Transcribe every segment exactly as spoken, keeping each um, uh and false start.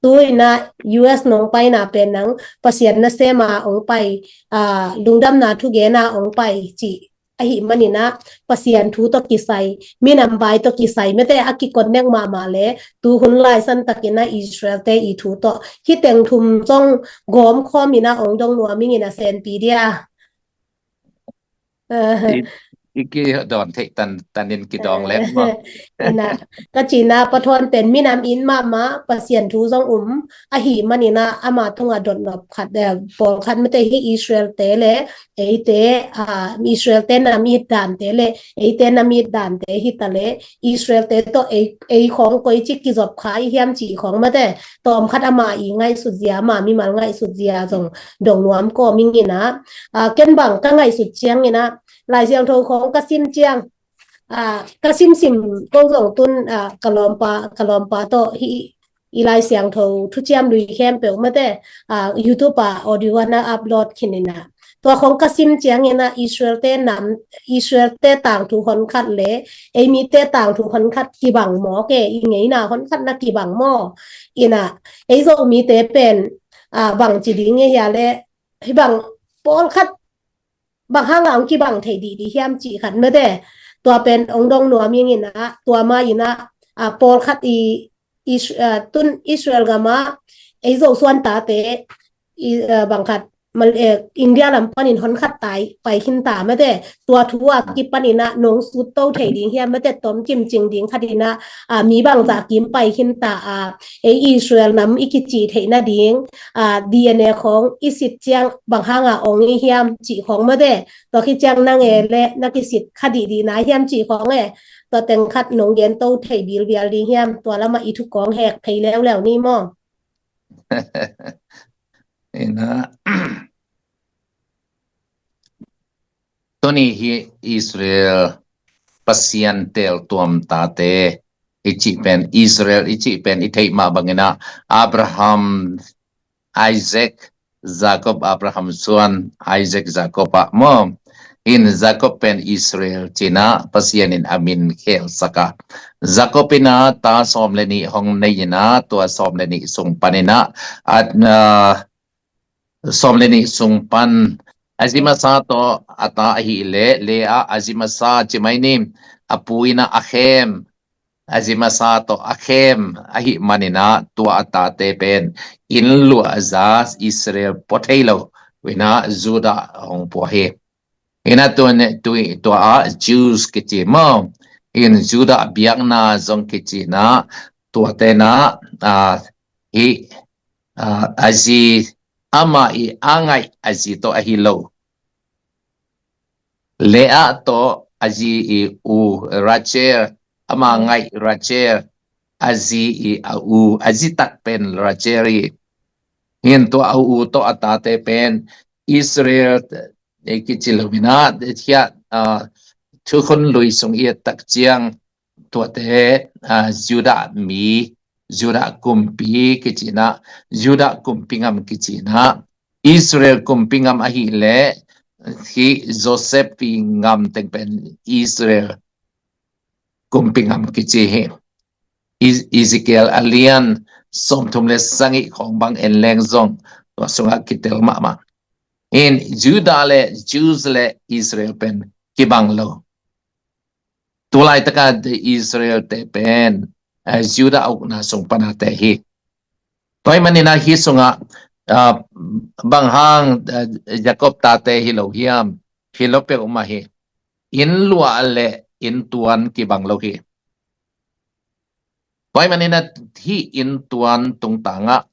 Tu-in ah U S nong paina pen nang Pasian nasem a hong pai, aa, lungdamna thugen a hong pai cih ahih manin ah Pasian thu tawh kisai, minam vai tawh kisai, mate a kikon nek mahmah leh tu hun lai santakin ah Israel-te i thu tawh hih teng thum zong gawmkhawm in ah hong dong nuam ing in ah, senpi dia. I, i kidawn theih tan, tanin kidawng leh maw. Ina, ka cihna, Pa Thawn pen minam it mahmah, Pasian thu zong um ahih manin ah ama tungah dotnop khat, eh, pawlkhat, mate hih Israel-te leh eite, ah, Israel-te nam it dante leh eite nam it dante hi ta leh Israel-te tawh ei, ei khawng koici kizop kha i hiam cih khawng, mate tawmkhat ama i ngaihsut zia, ama mimal ngaihsut zia zong dong nuam kawm ing in ah, ah, ken bang ka ngaihsut ciangin ah, Lai Siangtho khawng ka sim ciang, ah, ka simsim ko zong tun, ah, ka lawmpa, ka lawmpa tawh hih i Lai Siangtho thuciam lui khempeuh, mate, ah, YouTube ah audio ah na upload khin in ah, tua khawng ka sim ciangin ah Israel-te nam, Israel-te tangthu honkhat leh ei mite tangthu honkhat kibang maw, ke i ngeina honkhat na kibang maw. In ah ei Zomite pen, ah, bangci ding e hia leh, hih bang pawlkhat bang hang a hong kibang thei dihdih hiam cih khat, mate tua pen hong dong nuam ing in ah, tua mah in ah, ah, pawlkhat i Is-, ah, tun Israel gam ah ei Zosuan tate i, ah, bang khat, Mal-, eh, India lam panin honkhat tai pai khin ta, mate tua thu a kipan in ah nong sut to thei ding hiam, mate tom cimcing ding khat in ah, ah, mi bangzah kim pai khin ta, ah, ei Israel nam i kici theih nading, ah, D N A khawng i sit ciang bang hang a hong hi hiam cih khawng, mate tua khit ciang nang e leh na kisit kha dihdih na hiam cih khawng e, tua teng khat nong gen to thei bilbial ding hiam, tua lam ah i thu kawng hek phei leuleu ni maw. Ina, tuni hi Israel Pasian teltuam tate i cih pen, Israel i cih pen i theih mah bangin ah Abraham, Isaac, Jacob, Abraham suan Isaac, Jacob ah maw. In Jacob pen Israel ci-in ah Pasian in a min khelsak a, Jacob in ah ta sawm le nih hong nei in ah, tua sawm le nih sung panin ah, a, a, sawm le nih sung pan a zi masa tawh a ta ahih leh Leah a zi masa ci mai ni, a pu in ah a khem, a zi masa tawh a khem ahih manin ah tua a tate pen inn luahza Israel pua thei lo in ah Judah hong pua hi. In ah tua ne, tu, tua ah Jews kici maw. In Judah biakna zong kici in ah, tuate in ah, ah, hih, ah, a zi, amah i a ngaih a zi tawh ahi lo. Leah tawh a zi i u Rachel, ama ngaih Rachel, a zi i a u, a zi tak pen Rachel hi. In tua a u tawh a tate pen Israel, eh, kici lo in ah, hiah, ah, Thukhun Lui sung i et tak ciang tuate, ah, Judah mi, Judah kumpi kici in ah, Judah kumpi gam kici in ah, Israel kumpi gam ahih leh hih Joseph i gam teng pen Israel kumpi gam kici hi. E-, Ezekiel a lian sawmthum le sagih khawng bang en leng zong tua sungah kitel mahmah. In Judah le Jews le Israel pen kibang lo. Tulaitak a Israel-te pen, eh, Judah a ukna sung pan a te hi. Tua ahih manin ah hih sungah, ah, bang hang, ah, Jacob tate hi lo hiam, hi lo peuhmah hi. Inn luah le inn tuan kibang lo hi. Tua ahih manin ah hih inn tuan tungtang ah,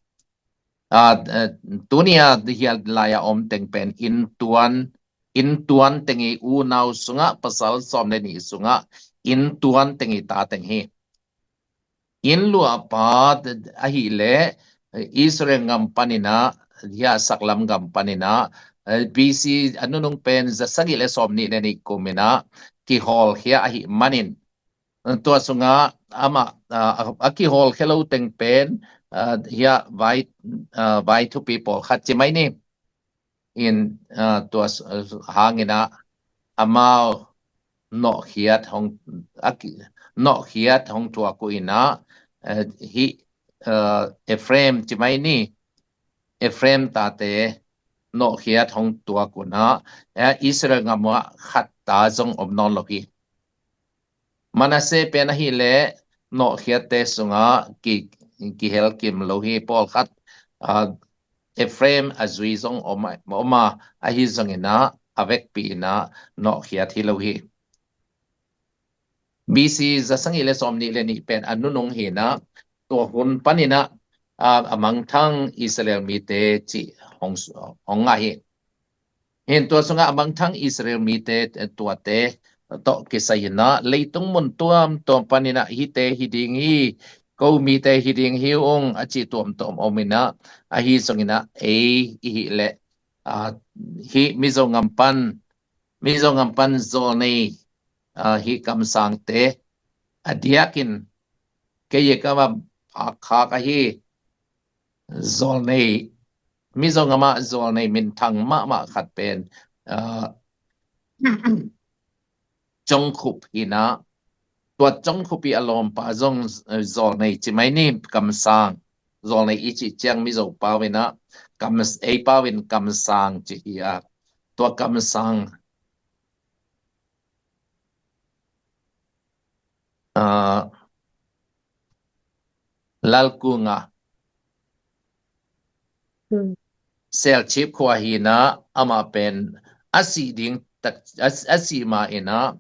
ah, ah, tuni a hih lai-a om teng pen inn tuan, inn tuan teng i unau sungah, pasal sawm le nih sungah inn tuan teng i ta teng hi. Inn luahpa ahih leh Israel gam panin ah, hih a saklam gam panin ah, eh, B C a nunung pen za sagih le sawm nih le nih kum in ah kihawlkhia ahih manin, eh, tua sungah amah, ah, a, a kihawlkhia lo teng pen, ah, hih a vai, ah, vai thupi pawlkhat ci mai ni. In, ah, tua s-, ah, hangin ah amau nawhkhiat hong, a ki-, nawhkhiat hong thuak uh in ah, eh, hih, uh, Ephraim ci mai ni, Ephraim tate nawhkhiat hong tuak un ah, eh, Israel gam ah khat ta zong om nawn lo hi. Manasseh pen ahih leh nawhkhiatte sungah ki, kihel kim lo hi. Pawlkhat, ah, Ephraim a zui zong om, om a, ahi zongin ah a vekpi in ah nawhkhiat hi lo hi. B C za sagih le sawmnih le nih pen a nunung hi in ah, tua hun panin ah, ah, a mangthang Israel mite cih hong, hong ngah hi. Hin tua sungah a mangthang Israel mite, eh, tuate tawh kisai in ah, leitung mun tuamtuam panin ah hihte hi ding hi, ko mite hi ding hi ung a ci tuamtuam om in ah, ahi zongin ah ei i hih leh, ah, hih Mizo gam pan, Mizo gam pan zawlnei, ah, hih kamsangte a diakin kei a kam a phak khak ahi zawlnei, Mizo gam ah zawlnei minthang mahmah khat pen, ah, Congkhup hi in ah, tua Congkhup i a lawmpa zong, eh, zawlnei ci mai ni, kamsang. Zawlnei i cih ciang Mizo pau in ah, kam, ei pau in kamsang ci hi a. Tua kamsang, ah, Lalkunga, hmm, Selchip khua hi in ah, amah pen a sih ding tak, a, a sih ma in ah,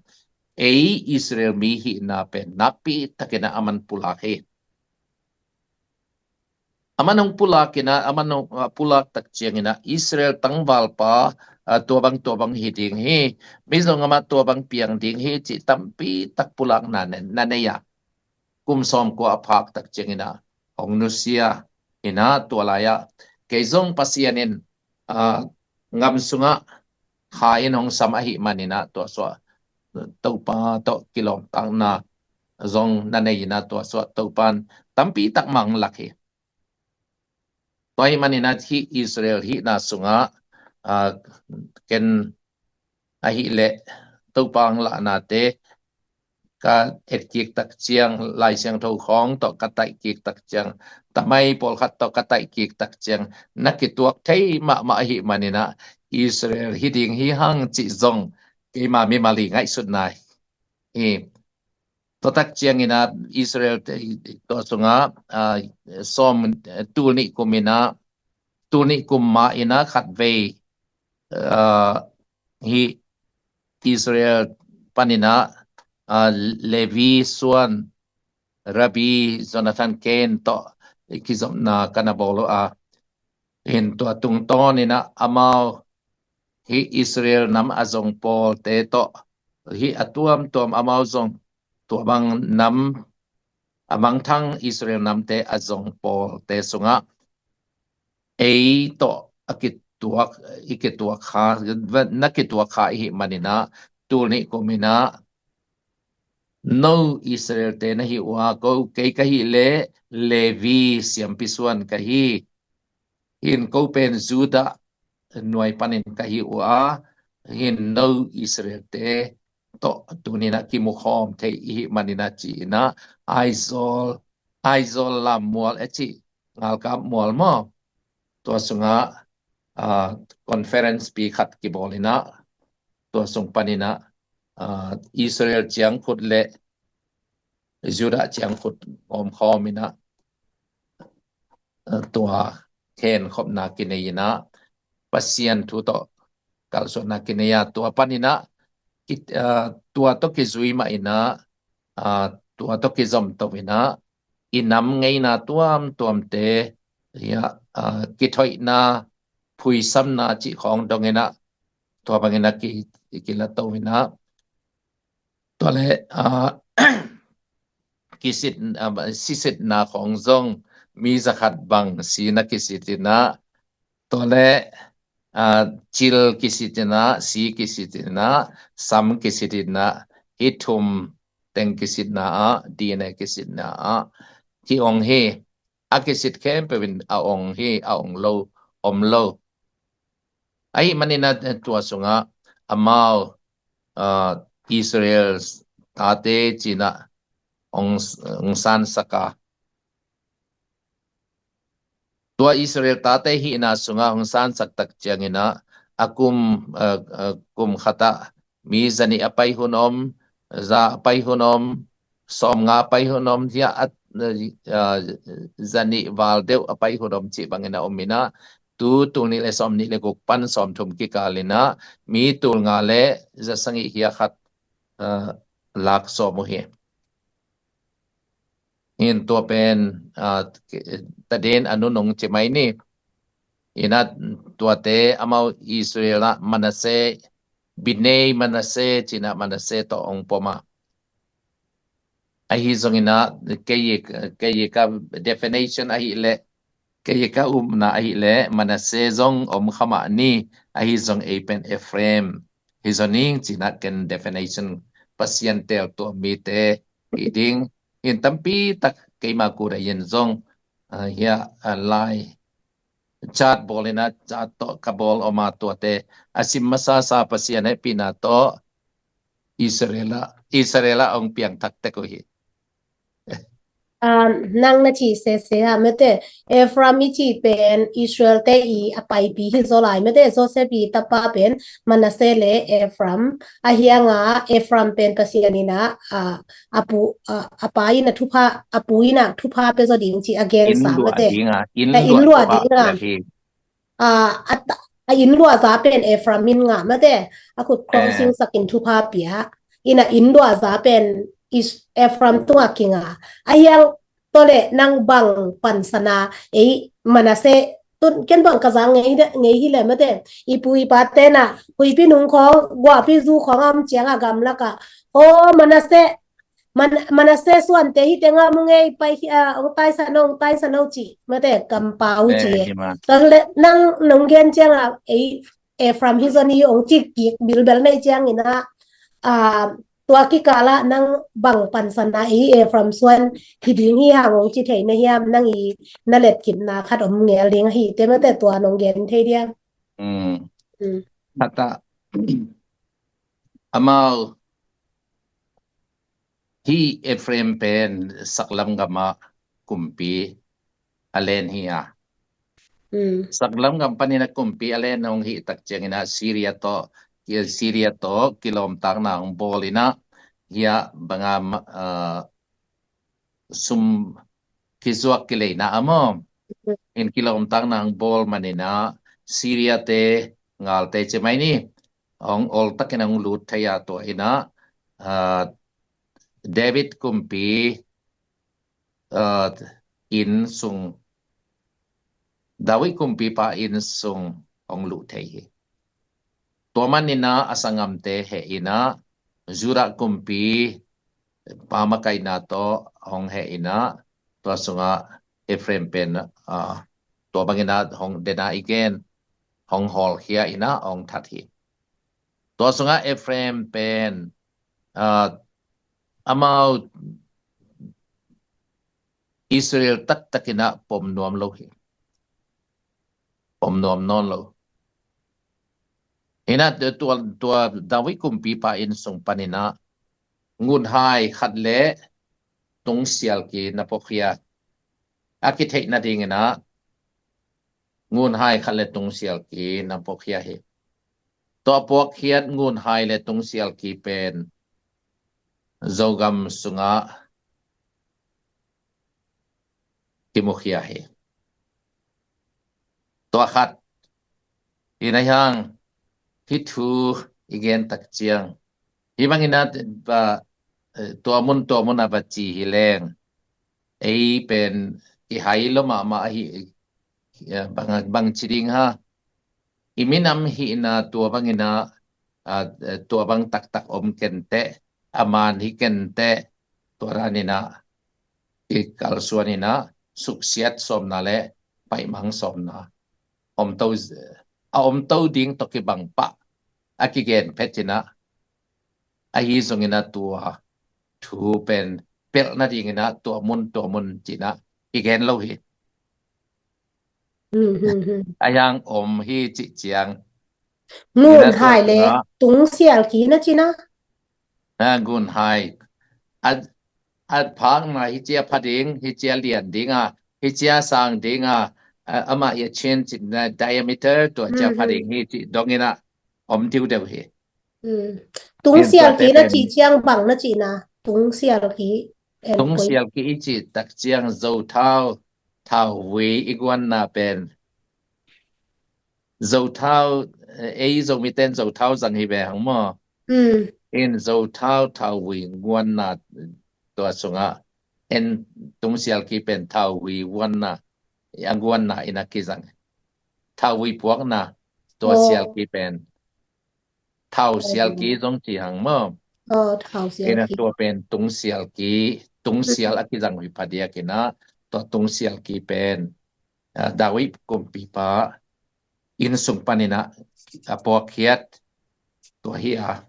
ei Israel mi hihna pen nakpi takin ah aman pulak hi. Aman hong pulak in ah, aman hong, ah, pulak tak ciangin ah Israel tangvalpa, ah, tua bang, tua bang hi ding hi, Mizo gam ah tua bang piang ding hi cih tampi tak pulakna na, na nei a, kum sawmkua a phak tak ciangin ah hong nusia in ah, tua lai ah kei zong Pasian in, ah, gam sungah kha in hong sam ahih manin ah, tua suah Topa tawh kilawmtatna zong na nei in ah, tua suah Topa in tampi tak mang lak hi. Tua ahih manin ah hih Israel hihna sungah, ah, ken ahih leh Topa hong lahnate ka et kik tak ciang, Lai Siangtho khawng tawh ka taih kik tak ciang, tamai pawlkhat tawh ka taih kik tak ciang, na kituak thei mahmah ahih manin ah Israel hi ding hi hang cih zong keima mimal i ngaihsutna hi. Tua tak ciangin ah Israel te, tua sungah, ah, sawm, eh, tul nih kum in ah, tul nih kum mah in ah khatvei, ah, hih Israel panin ah, ah, Levi suan Rabbi Jonathan Kane tawh kizopna ka na bawl uh a. Hin tua tungtawn in ah amau hih Israel nam a zong pawlte tawh, hih a tuamtuam amau zong tua bang nam, a mangthang Israel namte a zong pawlte sungah ei tawh a kituak, i kituak kha, na kituak kha i hih manin ah, tul nih kum in ah, no Israel-te na hi uh a, ko kei ka hih leh Levi siampi suan ka hi. Hin ko pen Judah nuai panin ka hi uh a, hin no Israel-te tawh tuni in ah kimukhawm thei i hih manin ah ci-in ah, Aizawl, Aizawl lam mual a cih, ngalkap mual maw? Tua sungah, ah, conference pi khat kibawl in ah, tua sung panin ah, ah, Israel ciangkhut le Judah ciangkhut gawmkhawm in ah, ah, tua khenkhopna kinei in ah, Pasian thu tawh kalsuanna kinei a, tua panin ah, ki, ah, tua tawh kizui mah in ah, ah, tua tawh kizom to in ah, i nam ngeina tuamtuamte, ya, ah, kithoihna, phuisamna cih khawng dong in ah, tua bangin ah ki, kila to in ah, tua le, ah, kisit, ah, sisitna khawng zong mi zakhat bang si na kisit in ah, tua le, ah, cil kisit in ah, si kisit in ah, sam kisit in ah, hih thum teng kisitna ah, D N A kisitna ah, ki-ong hi. A kisit khempeuh in a ong hi, a ong lo, om lo. Ahih manin ah tua sungah amau, ah, Israel tate ci-in ah ong, ong sansak a, Tua Israel tate hihna sungah hong sansak tak ciangin ah, a kum, eh, eh, kum khatah mi zanih a pai hun om, za a pai hun om, sawmnga a pai hun om, hiah a, eh, eh, zanih val deuh a pai hun om cih bangin a om in ah, tu tul nih le sawmnih le guk pan sawmthum kikal in ah mi tul nga le za sagih hiah khat, eh, lak sawm uh hi. In tua pen, ah, tadin a nunung ci mai ni. In ah tuate amau Israel ah Manasseh, Bnei Manasseh ci-in ah Manasseh tawh hong pom a. Ahi zongin ah kei, kei ka definition ahih leh, kei ka upna ahih leh Manasseh zong om kha mah ni, ahi zong ei pen Ephraim hi zaw ning ci-in ah ken definition Pasian teel tua mite hi ding. In tampi tak keima kut ah in zong, ah, hiah, ah, lai chart bawl in ah, chart tawh ka bawl om a, tuate a sim masasa Pasian hehpihna tawh Israel ah, Israel ah hong piangthak tek uh hi. Um, nang na cih sese ah, mate, Ephraim i cih pen Israel te i a paipi hi zaw lai, mate, Joseph i tapa pen Manasseh le Ephraim, ahi hang a Ephraim pen Pasian in ah, ah, a pu, ah, a pa in ah thupha, a pu in ah thupha pia zaw ding cih a gensa, mate. Inn luah ding a, a, a inn luahza pen Ephraim in ngah, mate, a khut crossing sak in thupha pia. In ah inn luahza pen Ephraim tungah kingah. Ahi hang tua leh nang bang pansan a, ei, Manasseh, tun ken bang ka za ngei, ngei hi leh, mate, i pu i pa ten ah huipi nung khawng, guahpi zu khawng a om ciang a gamlak ah, aw, Manasseh, Man-, Manasseh suante hite ngah mu ngei, pai hi, ah, hong taisan o, hong taisan o cih, mate, kampau cih. Tua leh nang nong gen ciang a, ei, Ephraim hi zaw ni hong ci kik bilbel na hih ciangin ah, ah, tua kikal ah nang bang pansan a, ei, Ephraim suan hi ding hi hang hong ci thei na hiam, nang i na letkipna khat om ngel ding ahi, te, mate, tua nong gen thei diam? Mm. Mm. Khat ah, amau hih Ephraim pen saklam gam ah kumpi a len hi a. Mm. Saklam gam panin a kumpi a len hong hih tak ciangin ah Syria tawh, Syria tawh kilawmtatna hong bawl in ah, hiah bang a, ah, sum kizuak kileina a maw. Mm. In kilawmtatna hong bawl manin ah Syria te, ngalte ci mai ni, hong ol takin hong lut thei a, tua in ah, ah, David kumpi, ah, inn sung, David kumpipa inn sung hong luh thei hi. Tua manin ah a sanggamte heh in ah Judah kumpipa makaihna tawh hong heh in ah, tua sungah Ephraim pen, ah, tua bangin ah hong, den a i gen, hong hawlkhia in ah hong that hi. Tua sungah Ephraim pen, ah, amau Israel taktak in ah pom nuam lo hi. Pom nuam nawn lo. In ah tua, tua David kumpipa inn sung panin ah ngunhai khat le tungsial ki na puakhia. A kitheih nadingin ah ngunhai khat le tungsial ki na puakhia hi. Tua puakkhiat ngunhai le tungsial ki pen Zogam sungah kimukhia hi. Tua khat, in ah hiang, hih thu i gen tak ciang, hih bangin ah, ba, eh, tua mun, tua mun a va ci hi leng, ei pen i hai lo mahmah ahi, eh, bang, bang ci ding ha. I minam hihna tua bangin ah, ah, eh, tua bang taktak om kenteh, a man hi kenteh, tua danin ah i kalsuan in ah suksiat sawmna le paimang sawmna om to, a om to ding tawh kibang pah a kigen phet in ah, ahi zongin ah tua thu pen pelh nadingin ah tua mun, tua mun ci-in ah i gen lo hi. Hmm, hmm, hmm. A hiang om hi cih ciang, ngunhai le tungsial ki na ci na. Ah, ngunhai. A, a phakna hi cia pha ding, hi cia lian ding a, hi cia sang ding a, a, amah i a chin cih na diameter tua cia pha ding hi cih dong in a om diudeu hi. Tung sial ki na cih ciang bang na cihna, tung sial ki. Tung sial ki i cih tak ciang zothau, thauvui i guanna pen zothau, ei Zomite in zothau zang hi ve hang maw? In zothau thauvui guanna tua sungah en tung sial ki pen thauvui guanna, a guanna in a kizang. Thauvui puakna tua sial ki pen thau sial ki zong ci hang maw? Ina tua pen tung sial ki, tung sial a kizang hui phadiak ina tua tung sial ki pen David kumpipa inn sung panin a puakkhiat tua hi a,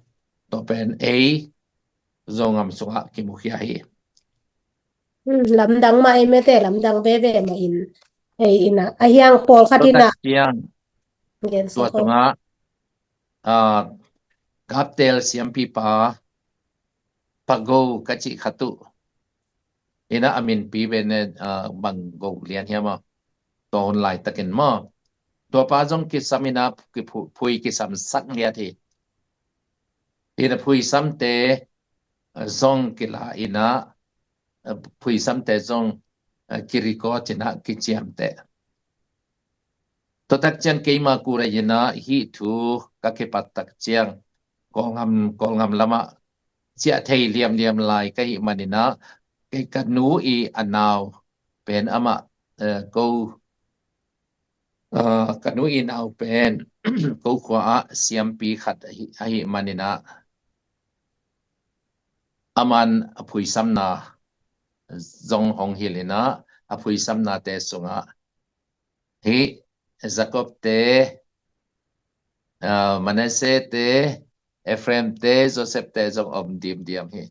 tua pen ei Zogam sungah kimukhia hi. Lamdang mah ei mete, lamdang veve mah in ei ina a hiang pawlkhat ina tua sungah Kaptel siampipa Pago ka cih khat uh ina a minpi bene bang go lian hiam a, tua hun laitakin maw? Tuapa zong kisam ina phui kisam sak liat hi. Ina phuisamte zong kila ina phuisamte zong kiriko cina kiciamte. Tuatak ciang keima kura ina hih thu ka kipat tak ciang Kawlgam, Kawlgam lamah ciah thei liamliam lai ka hih manina kei ka nu i a nau pen amah ko ka nu i nau pen ko khua ah siampi khat ahi manina aman a phuisamna zong hong hilina a phuisamnate sungah hih Jacob te, Manasseh te, Ephraim te, Joseph te zong om dimdiam hi.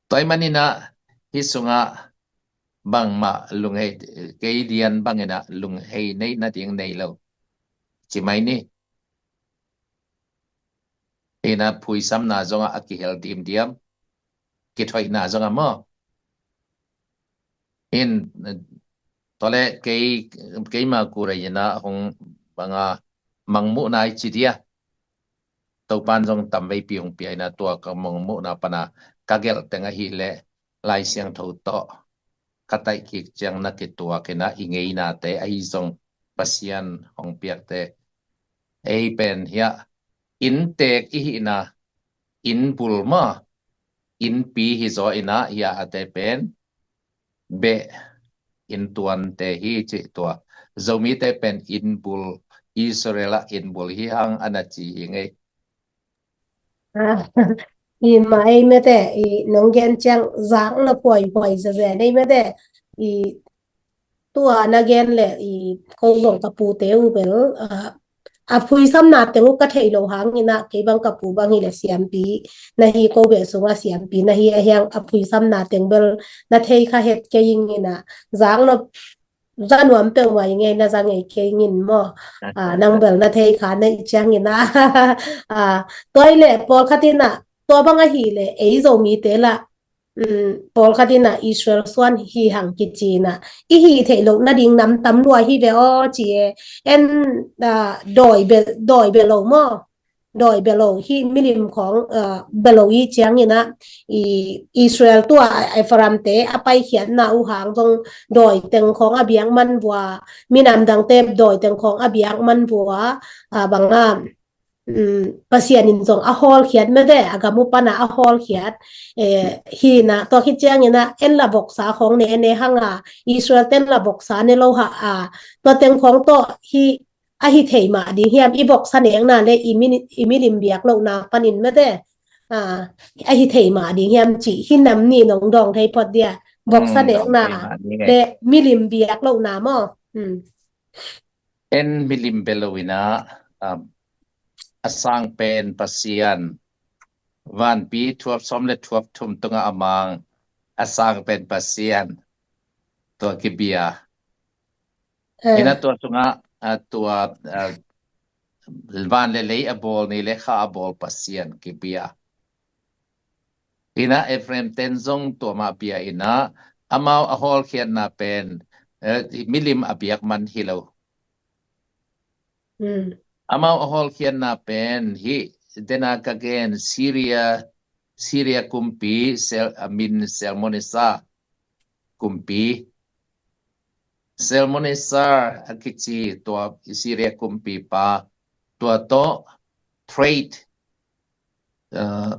Tua i manina hih sungah bangmah lunghei, kei lian bangina lunghei nei nading nei lo ci mai ni. Ina phuisamna zongah a kihel dimdiam, kithoihna zongah maw? In tole kei, keima kura ina hong banga mangmuhna i ci dia Topan zong tamveipi hong pia ina tua ka mangmuhna pana ka gelh teng ahileh Lai Siangtho tawh ka taih kik ciang na kituak ina i ngeinate ahi zong Pasian hong piakte ei pen hiah inntek i hihna, innbul maw, innpi hi zaw ina hiah ate pen beh inntuante hi cih tua. Zomite pen innbul, Israel ah innbul hi hang a na ci hi ngei. I ma ei mete i nong gen ciang zak na phuaihuai zazen ei mete i tua na gen le i ko zong ka pute uh bel a phuisamna teng uh ka thei lo hang ina kei bang ka pu bang hi le siampi na hi ko beh sunga siampi na hi a hiang a phuisamna teng bel na thei kha het kei ing ina zak na za nuam peuhmah i ngei na za ngei kei ngin maw? Nang bel na thei kha na i ciangin a tua i le pawlkhat in a tua bang ahi le ei Zomite la pawlkhat in a Israel suan hi hang kici in a i hi theih loh nading nam tam lua hi ve aw ci e. En dawi be dawi be lo maw? Dawi belo hi milim khawng belo i ciangin a i Israel tua Ephraimte a paikhiatna uh hang zong dawi teng khawng a biak man vua, minam dangte dawi teng khawng a biak man vua, a banga Pasian in zong a hawlkhiat mete a gam uh pana a hawlkhiat hi na tua khit ciangin a en la voksa khawng ne ne hang a Israel ten la voksa ne lo ha a tua teng khawng tawh hi a hi thei mah ding hiam i voksa nekna le i milim biak lohna panin mete a hi thei mah ding hiam cih hi nam ni nong dawng thei phot dia voksa nekna le milim biak lohna maw? En milim bia lo ina a sang pen Pasian vanpi thuap sawm le thuap thum tunga a mang a sang pen Pasian tua kibia. Ina tua sungah tua van le lei a bawl ni le kha a bawl Pasian kibia. Ina Ephraim ten zong tua mah bia ina amau a hawlkhiatna pen eh, milim a biak man hi lo. Amau a hawlkhiatna pen hih dena ka gen Syria, Syria kumpi, Sel, a min Shalmaneser kumpi. Shalmaneser a kici tua Syria kumpipa, tua tawh trade, uh,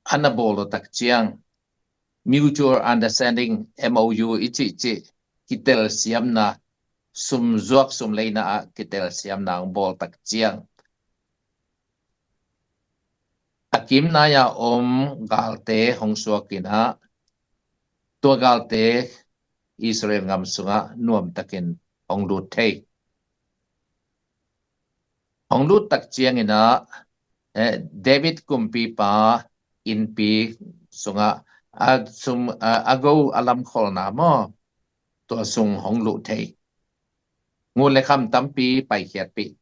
a na bawl uh tak ciang, mutual understanding, M O U i cihcih, kitelsiamna, sumzuak sumleina ah kitelsiamna hong bawl tak ciang, a kimnai-a om galte hong suak in ah, tua galte Israel ngam sungah nuamtakin hong lut thei. Hong lut tak ciangin ah, eh, David kumpipa innpi sungah a sum, a, a go a lamkholhna maw, tua sung hong luh thei. Ngun le kham tampi paikhiatpih.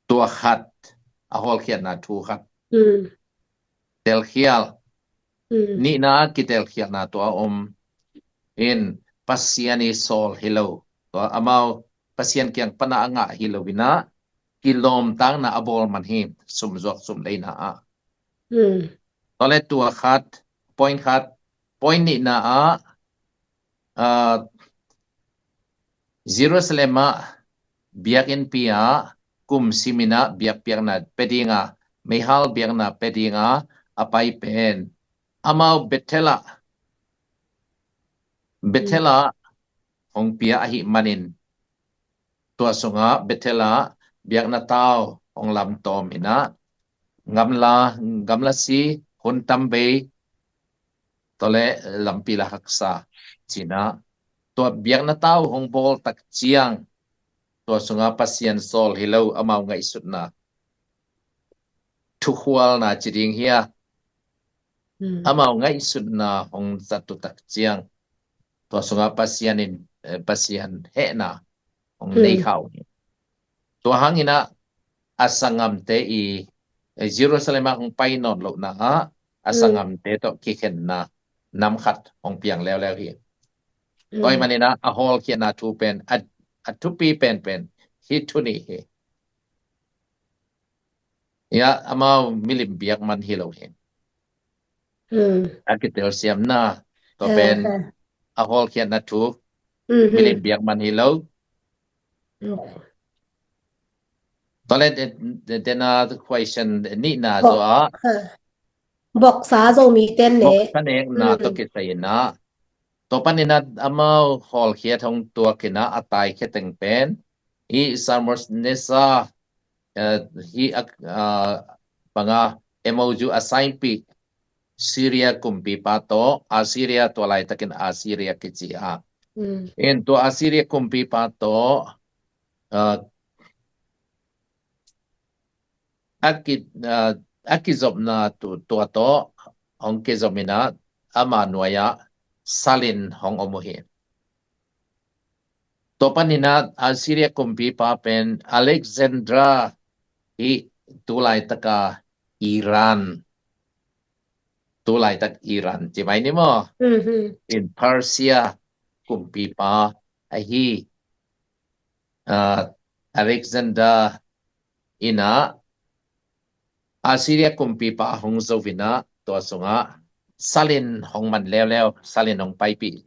Tua khat, a hawlkhiatna thu khat. Telkhial. Nihna, kitelkhialna tua om in, Pasian i sawl hi lo. Tua amau Pasian kiang pana a ngah hi lo in ah, kilawmtakna a bawl man hi, sumzuak sumleina ah. Tua le tua khat, point khat, point nihna ah, ah, Jerusalem ah biakinnpi ah kum simin ah biakpiakna pia dinga, meihal biakna pia dinga a pai pen, amau Bethel ah, Bethel ah hong pia ahih manin, tua sungah Bethel ah biakna tau hong lamtawm in ah, gamla, gamla si, hun tam bei, tua le lampi la haksa ci-in ah, tua biakna tau hong bawl tak ciang, tua sungah Pasian sawl hi lo, amau ngaihsutna thukhualna ci ding hia, amau ngaihsutna hong zat uh tak ciang, tua sungah Pasian in, eh, Pasian hehna hong nei kha uh hi. Tua hangin ah a sanggamte i, eh, Jerusalem ah hong pai nawn lohna ah a sanggamte tawh kikhenna nam khat hong piang leuleu hi. Tua ahih manin ah a hawlkhiatna thu pen, a, a thupi penpen hih thu nih hi. Amau milim biak man hi lo hi. A kitelsiamna, tua pen a hawlkhiatna thu, milim biak man hi lo. Tua le, de, de, dena question nihna zaw ah, boksa Zomi ten ne, boksa nekna tawh kisai in ah, tua panin ah amau hawlkhiat hong tuak in ah a taikhia teng pen, i Shalmaneser, eh, hi a, ah, banga M O U a signpih Syria kumpipa tawh, Assyria, tua laitakin Assyria kici a. In tua Assyria kumpipa tawh, ah, a ki, ah, a kizopna tu, tua tawh hong kizop in ah, ama nuai-ah salin hong om uh hi. Tua panin ah Assyria kumpipa pen Alexander, hi tu laitaka Iran, tu laitak Iran ci mai ni maw? In Persia kumpipa ahi, ah, Alexander in ah Assyria kumpipa hong zo in ah, tua sungah salin hong man leuleu, salin hong paipih.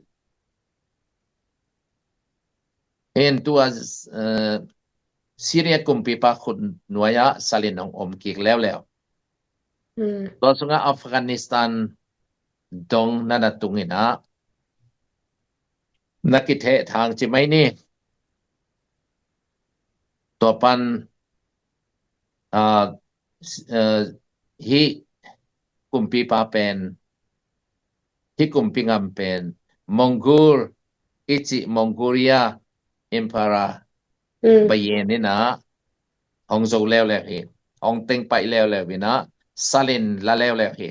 In tua, eh, Syria kumpipa khut nuai-ah salin hong om kik leuleu. Tua sungah Afghanistan dong na na tung in ah, na kithehthang ci mai ni. Tua pan, ah, s-, ah, hih kumpipa pen, hih kumpi ngam pen Mongol i cih, Mongolia Emperor Bayan in ah hong zo leuleu hi. Hong teng paih leuleu in ah salin la leuleu hi.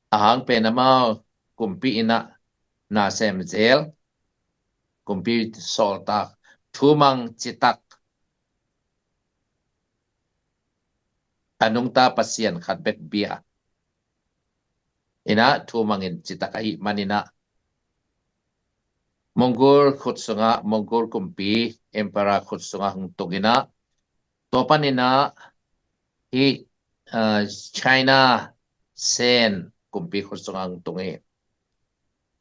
A hang pen amau kumpi in ah nasem zel, kumpi sawltak, thumang citak, a nungta pasian khat bek bia. inah thu mangin citak ahih maninah Mongol khut sungah, Mongol kumpi emperor khut sungah hong tunginah, tua paninah hih, uh, China Sen kumpi khut sungah hong tung hi.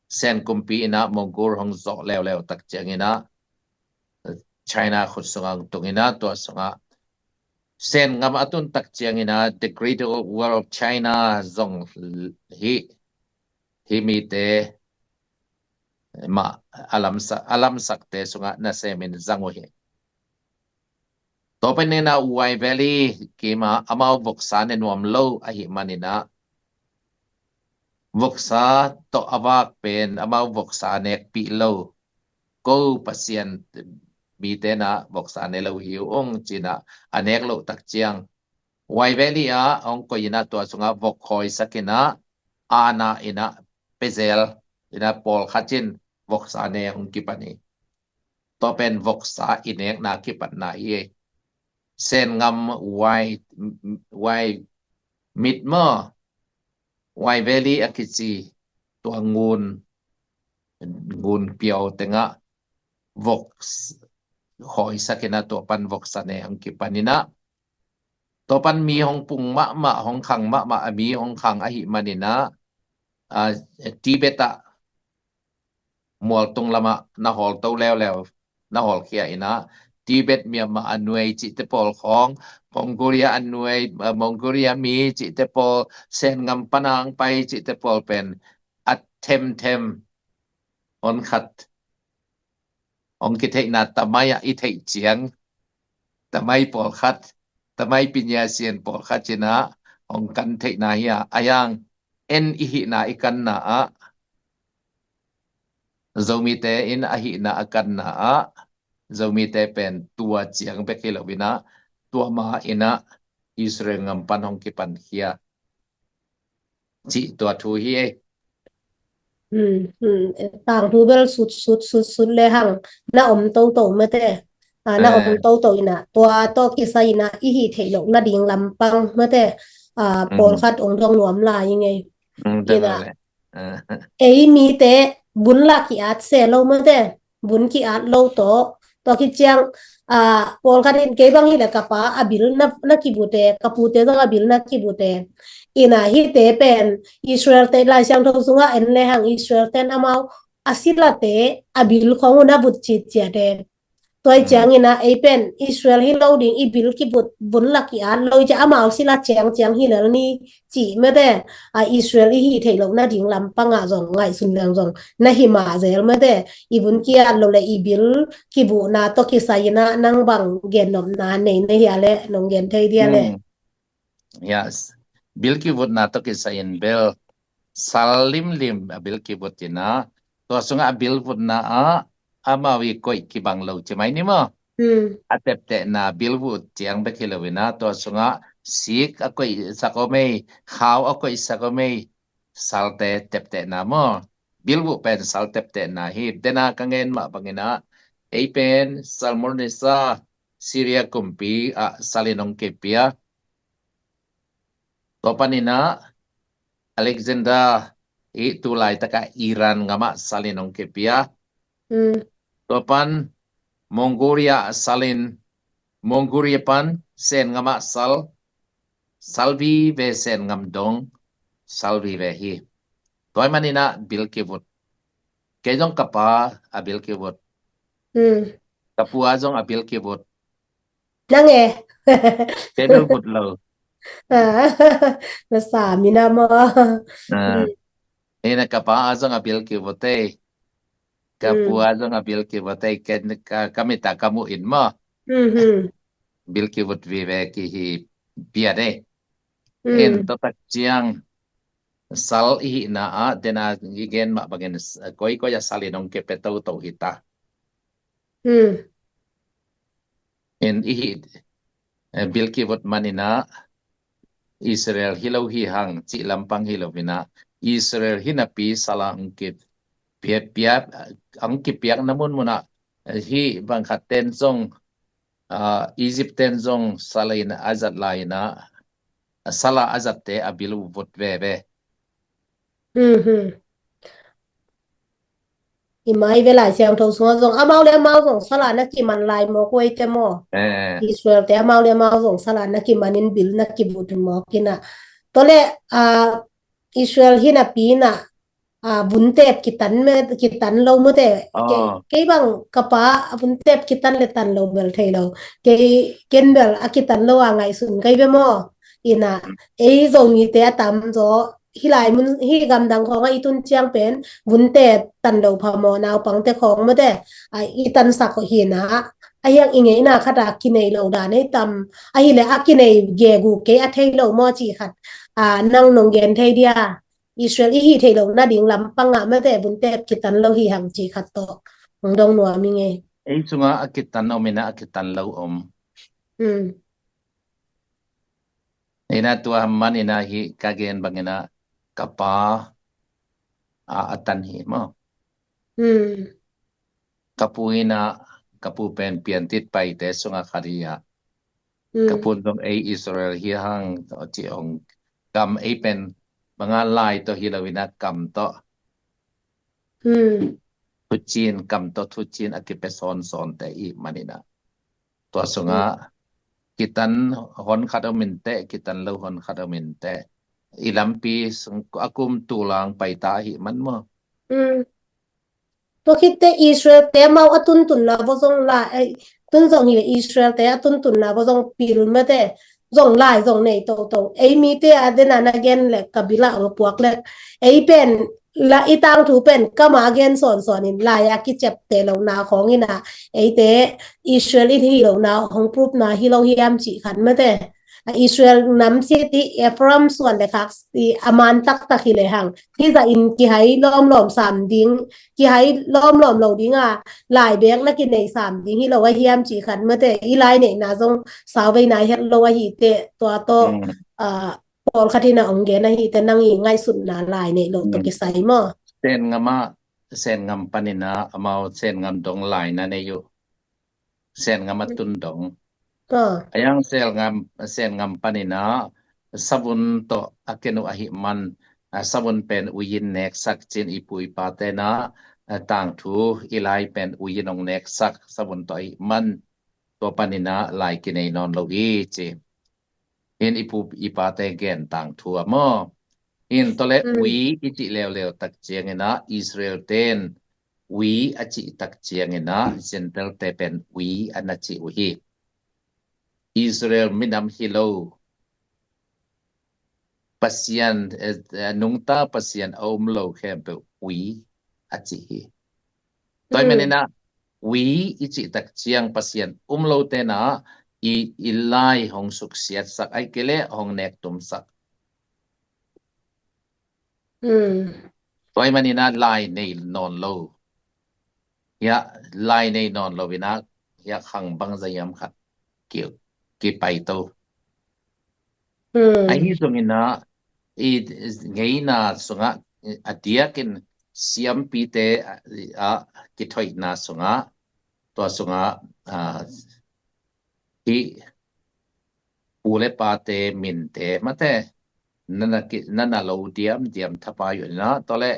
Sen kumpi inah Mongol hong zawh leuleu tak cianginah China khut sungah hong tunginah, tua sungah Sen gam a tun tak cianginah the Great Wall of China zong hih, hih mite mah a lamsak, a lamsakte sungah nasemin zang uh hi. Tua paninah Wai Valley kimah amau voksa ne nuam lo ahih maninah voksa tawh a vak pen amau voksa nekpih lo. Ko Pasian mite nah voksa ne lo hi uh ung cinah a nek loh tak ciang Wai Valley ah hong koih inah tua sungah vok hawisak inah ana inah pezel inah pawlkhat in voksa ne hong kipan hi. Tua pen voksa i nekna kipatna hi. Sen gam Wai, Wai mit maw, Wai Valley a kici tua ngun, ngun piau tengah vok hawisak inah tua pan voksa ne hong kipan inah, tua pan mi hong pung mahmah, hong khang mahmah, a mi hong khang ahih maninah, a, Tibet ah mualtung lamah na hawlto leuleu, na hawlkhia inah Tibet, Myanmar a nuai cihte pawl khawng, Mongolia a nuai, a, Mongolia mi cihte pawl, Sen gam pana hong pai cihte pawl pen a themthem hon khat hong kitheihna tamai ah i theih ciang, tamai pawlkhat, tamai pinyasian pawlkhat cinah hong kan theihna hi a, a yang en i hihna i kanna ah, Zomite in a hihna a kanna ah, Zomite pen tua ciang bek hi lo inah, tua ma inah Israel gam pan hong kipankhia cih tua thu hi ei. Hmm, hmm. Tangthu bel sut, sut, sut, sut le hang na om toto mate. Ah, na om toto inah tua tawh kisai inah i hih theih loh nading lampang mate. Ah, pawlkhat ong dong nuam lai i ngei. Inah ei mite bun la ki-at se lo mate. Bun ki-at lo tawh tua kiciang, ah, pawlkhat in kei bang hileh ka pa a bil na, na kibute, ka pute zong a bil na kibute. Inah hihte pen Israel te Lai Siangtho sungah en le hang Israel ten amau a silate a bil khawng uh na vut citciate. Tua i cianginah ei pen Israel hi lo ding, i bil kivut bun la ki-at lo i ciang amau sila ciangciang hi lel ni cih mate. A Israel i hih theih loh nading lampangah zong ngaihsun leng zong na hi mah zel mate. I vun ki-at lo le i bil kivuhna tawh kisai inah nang bang gennopna nei na hia le nong gen thei dia le. Yes. Bil kivutna tawh kisai in bel sal limlim a bil kivut inah, tua sungah a bil vutna ah amau i koih kibang lo ci mai ni maw. A teptehna bil vut ciang bek hi lo inah, tua sungah sik a koihsak om ei, khau a koihsak om ei, salte teptehna maw. Bil vut pen sal teptehna hi. Dena ka ngen mah banginah ei pen Salmon Nisa Syria kumpi ah salin hong kipia. Tua paninah Alexander i tu laitakah Iran gamah salin hong kipia. Tua pan Mongolia salin, Mongolia pan Sen gamah sal, sal vive, Sen gam dong sal vive hi. Tua maninah bil kivut. Kei zong ka pa a bil kivut. Ka pu a zong a bil kivut. Nang e. Kei bel vut lo. Na sa mi na maw. Ina ka pa a zong a bil kivut ei. Ka pu a zong a bil kivut ei. Ka, ka mita ka mu in maw. Bil kivut vive ki hi piat ei. In tua tak ciang sal i hihna ah dena i gen mah bangin koikoi a salin hong kipia toto hi ta. In i hih, eh, bil kivut maninah Israel hi lo hi hang cih lampang hi lo inah, Israel hi napi sala hong kipia, pia, hong kipiakna munmunah, eh, hih bangkhat ten zong, ah, Egypt ten zong sala in a zat lai inah, sala a zatte a bil uh vut veve. Hmm, hmm. I mai ve Lai Siangtho sungah zong amau le amau zong sala na kiman lai maw, kuaite maw? Eh. Israel te amau le amau zong sala na kiman in bil na kibut maw kina. Tole, ah, Israel hi napi na, ah, vun tep kitan me, kitan lo mute. Kei, ah, kei bang ka pa a vun tep kitan le tan lo bel thei lo. Kei ken bel a kitan lo a ngaihsun kai ve maw? Ina, ei Zomite a tam zaw, hi lai mun, hi gamdang khawng a i tun ciang pen, vun tep tan lo pha maw, naupang te khawng mute, a i tansak hi na, a hiang i ngeina khat a kinei lo dan ei tam, a hi le a kinei gegu kei a thei lo maw ci khat, a nang nong gen thei dia, Israel i hi thei lo na ding lampang ah mate vun tep kitan lo hi hang ci khat tawh hong dong nuam i ngei. Ei sungah a kitan om ina a kitan lo om. Hmm. Ina tua man ina hi ka gen bang ina ka pa a, a tan hi maw. Hmm. Ka pu ina, ka pu pen Piantit Paite sungah khat hi a. Hmm. Ka pun zong ei Israel hi hang tawh ci ong kam ei pen banga lai tawh hi lo ina kam tawh. Hmm. Thucin kam tawh thucin a kipe sawnsawn te i man ina. Tua sungah, hmm, kitan hon khat om in teh, kitan lo hon khat om in teh. I lampi sung a kum tulang paita ahi man maw. Hmm. Tua khit teh Israel te amau a tuntunna va zong la, eh, tun zong hi le Israel te a tuntunna va zong pil mate, zong lai zong nei toto. Ei mite a dena na gen le ka bila ong puak le. Ei pen la i tangthu pen kama gen sawnsawn in lai a kiciapte lo na khawng ina. Eite Israel i hi lo na hong proof na hi lo hiam ci khat mate. A Israel nam sit i Ephraim suan le khak i a man taktak hi le hang. Hi za in kihai lawmlawm sam ding, kihai lawmlawm lo ding a, lai bek na kinei sam ding hi lo a hiam ci khat mate, i lai neihna zong sau vei nai het lo ahi teh, tua tawh, hmm, ah, pawlkhat in a ong gen ahi teh, nang i ngaihsutna lai neih lo tawh, hmm, kisai maw. Sen ngam a, sen ngam pan ina, amau sen ngam dong lai na nei uh. Sen ngam a tun dong. Ah. A yang sen ngam, sen ngam pan ina, savun tawh a ken uh ahi man, a savun pen uiin neksak cin i pu i pate na, a tangthu i lai pen uiin ong neksak, savun tawh ahi man, tua pan ina lai kinei nawn lo hi ci. In i pu i pate gen tangthu a maw. In tole, hmm, ui i cih leuleu tak ciang ina Israel ten ui a cih tak ciang ina Gentile te pen ui a na cih uh hi. Israel minam hi lo. Pasian, eh, eh, nungta Pasian a um lo khempeuh ui a cih hi. Tua ahih manin ah, ui i cih tak ciang Pasian um lo te na i, i lai hong suksiatsak, ahih kei leh hong nektumsak. Tua ahih manin ah lai nei nawn lo. Hiah lai nei nawn lo in ah, hiah khang bangzah hiam khat ki, kipai to. Ahi zongin ah, i ngeina sungah, a diakin siampite a, a kithoihna sungah, tua sungah, a, hih pu le pate minte mate, na na ki, na na lo diamdiam thapai uh in ah, tua leh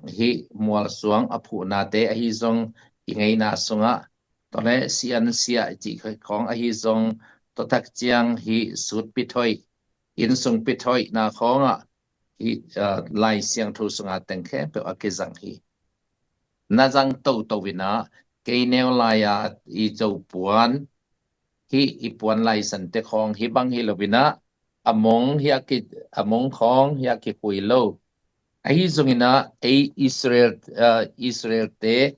hih mualsuang a phuhnate ahi zong i ngeina sungah, tua leh siansia i cih khawng ahi zong, tua tak ciang hih sutpi thoih, innsungpi thoihna khawngah, hih, ah, Lai Siangtho sungah teng khempeuh a kizang hi. Na zang toto in ah, kei neu lai-a i Zo puan, hih i puan laisante khawng hih bang hi lo in ah, a mong hiah ki, a mong khawng hiah kikhui lo. Ahi zongin ah, ei Israel, ah, Israel te